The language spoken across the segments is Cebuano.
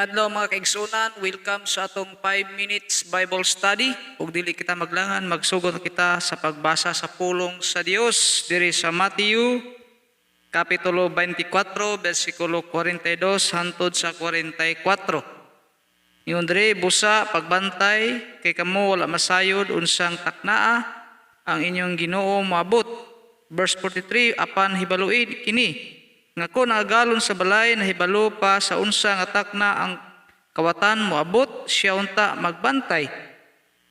Maayong adlaw, mga kaigsunan, welcome sa atong 5 minutes Bible study. Ug dili kita maglangan, magsugod na kita sa pagbasa sa pulong sa Dios diri sa Matthew kapitulo 24 bersikulo 42 hantod sa 44. Ingon diri, "Busa pagbantay kay kamo wala masayod unsang taknaa ang inyong Ginoo moabot." Verse 43, "Apan hibaloi kini nga kon ang agalon sa balay nahibalo pa sa unsa nga takna ang kawatan moabot, siya unta magbantay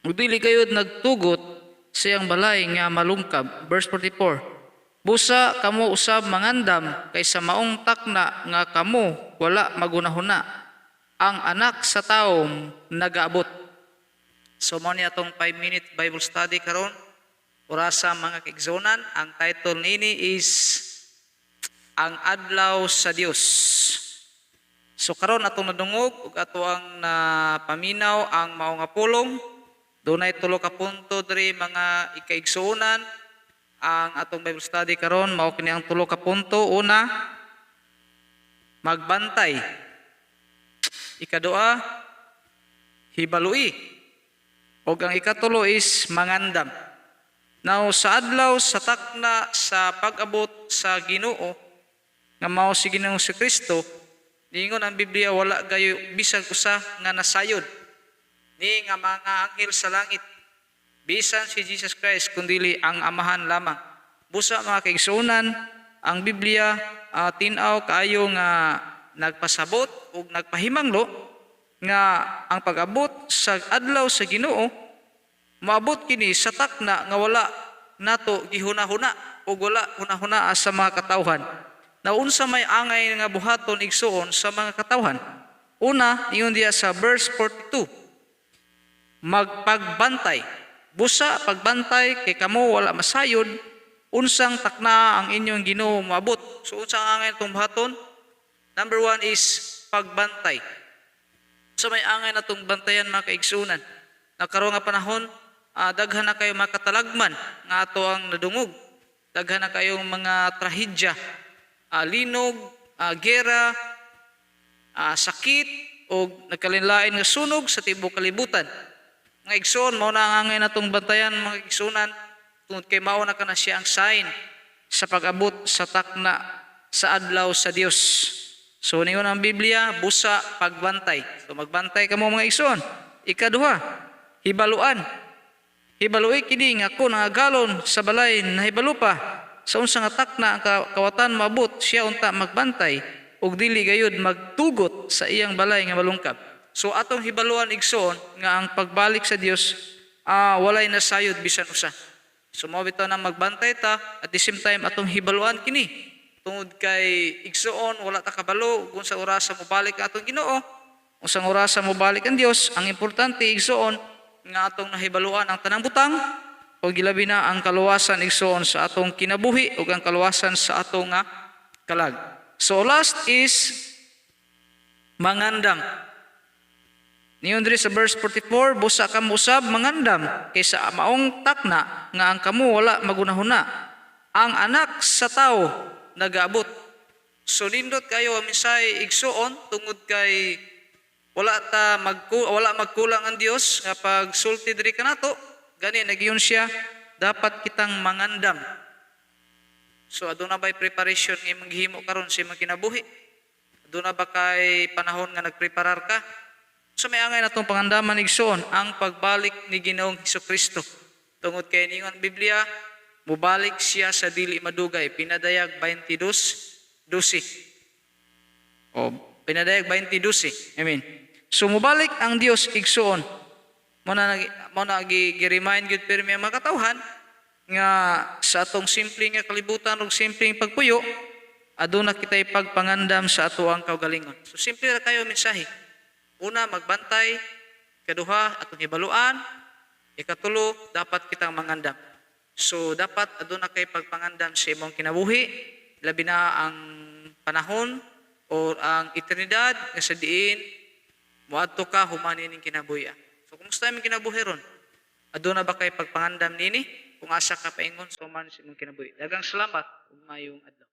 ug dili gayud nagtugot sa iyang balay nga malungkab." Verse 44, "Busa kamo usab mangandam kay sa maong takna nga kamo wala magunahuna, ang Anak sa Tawo nagaabot." So mao ni atong 5 minute Bible study karon. Orasa, mga kaigsunan, ang title nini is "Ang Adlaw sa Dios." So karon atong nadungog ug ato ang napaminaw ang mao nga pulong. Dunay tulo ka punto diri, mga ikaigsuonan. Ang atong Bible study karon mao kini ang tulo ka punto. Una, magbantay. Ikadua, hibalui. Ug ang ikatulo is mangandam. Now, sa adlaw sa takna sa pag-abot sa Ginoo nga mao si Ginoong si Kristo, niingon ang Biblia, wala gayo bisag usa nga nasayod ni nga mga anghel sa langit, bisan si Jesus Christ, kundili ang Amahan lamang. Busa, mga kaigsuonan, ang Biblia tin-aw kaayo nga nagpasabot ug nagpahimanglo nga ang pag-abot sa adlaw sa Ginoo, moabot kini sa takna nga wala nato gihuna-huna ug wala hunahuna sa mga katawhan. Na unsa may angay nga buhaton, igsuon, sa mga katawhan? Una, ingon diya sa verse 42, magpagbantay. "Busa pagbantay kay kamo wala masayod unsang takna ang inyong Ginoo moabot." So unsa ang angay natong buhaton? Number one is pagbantay. So may angay natong bantayan, mga kaigsunan. Na karon nga panahon, daghan na kayo makatalagman nga ato ang nadungog. Daghan na kayong mga trahedya, linog, gera, sakit o nagkalinlain nga sunog sa tibuok kalibutan. Mga igsoon, mao na ang angay natong bantayan, mga igsunan, tungod kay mao na kana siya ang sign sa pag-abot sa takna sa adlaw sa Dios. So ningon ang Biblia, "Busa pagbantay." So magbantay kamo, mga igsoon. Ikaduha, hibaluan. "Hibaloi kini nga kon ang agalon sa balay nahibalo pa sa unsa nga takna ang kawatan moabot, siya unta magbantay ug dili gayud magtugot sa iyang balay nga malungkab." So atong hibaluan, igsoon, nga ang pagbalik sa Dios, walay nasayod bisan usa. So mao bitaw na magbantay ta, at the same time atong hibaluan kini tungod kay, igsoon, wala ta kabalo kung sa orasa mobalik ang atong Ginoo, unsang orasa mobalik ang Dios. Ang importante, igsoon, nga atong nahibaluan ang tanang butang o gilabi na ang kaluwasan, igsoon, sa atong kinabuhi ug ang kaluwasan sa atong nga kalag. So last is mangandam. Niyon diri sa verse 44, "Busa kamo usab mangandam kay sa maong takna nga ang kamo wala magunahuna, ang Anak sa Tawo nagaabot." So nindot kayo ang mensahe, igsuon, tungod kay wala magkulang ang Dios nga pagsulti diri kanato. Gani nagyun siya, dapat kitang mangandam. So aduna bay preparation nga imong gihimo karon sa imong kinabuhi? Aduna ba kay panahon nga nagpreparar ka? So may angay natong pangandaman, igsoon, ang pagbalik ni Ginoong Kristo. Tungod kay ningon ang Biblia, mubalik siya sa dili madugay. Pinadayag 22:12. O Pinadayag 20:12. I mean. So mubalik ang Dios, igsoon. Mo na gi-remind gyud pirmi ang mga katawhan nga sa atong simple nga kalibutan ug simpleng pagpuyo, aduna kitay pagpangandam sa ato ang kaugalingon. So simple ra kayo mensahe. Una, magbantay. Ikaduha, atong hibaluan. Ikatulo, dapat kitang mangandam. So dapat aduna kay pagpangandam sa imong kinabuhi, labi na ang panahon or ang eternidad nga sa diin moadto ka human ining kinabuhi. So kumusta imong kinabuhi ron? Aduna ba kay pagpangandam nini? Kung asa ka paingon sa human sa imong kinabuhi? Daghang salamat ug maayong adlaw.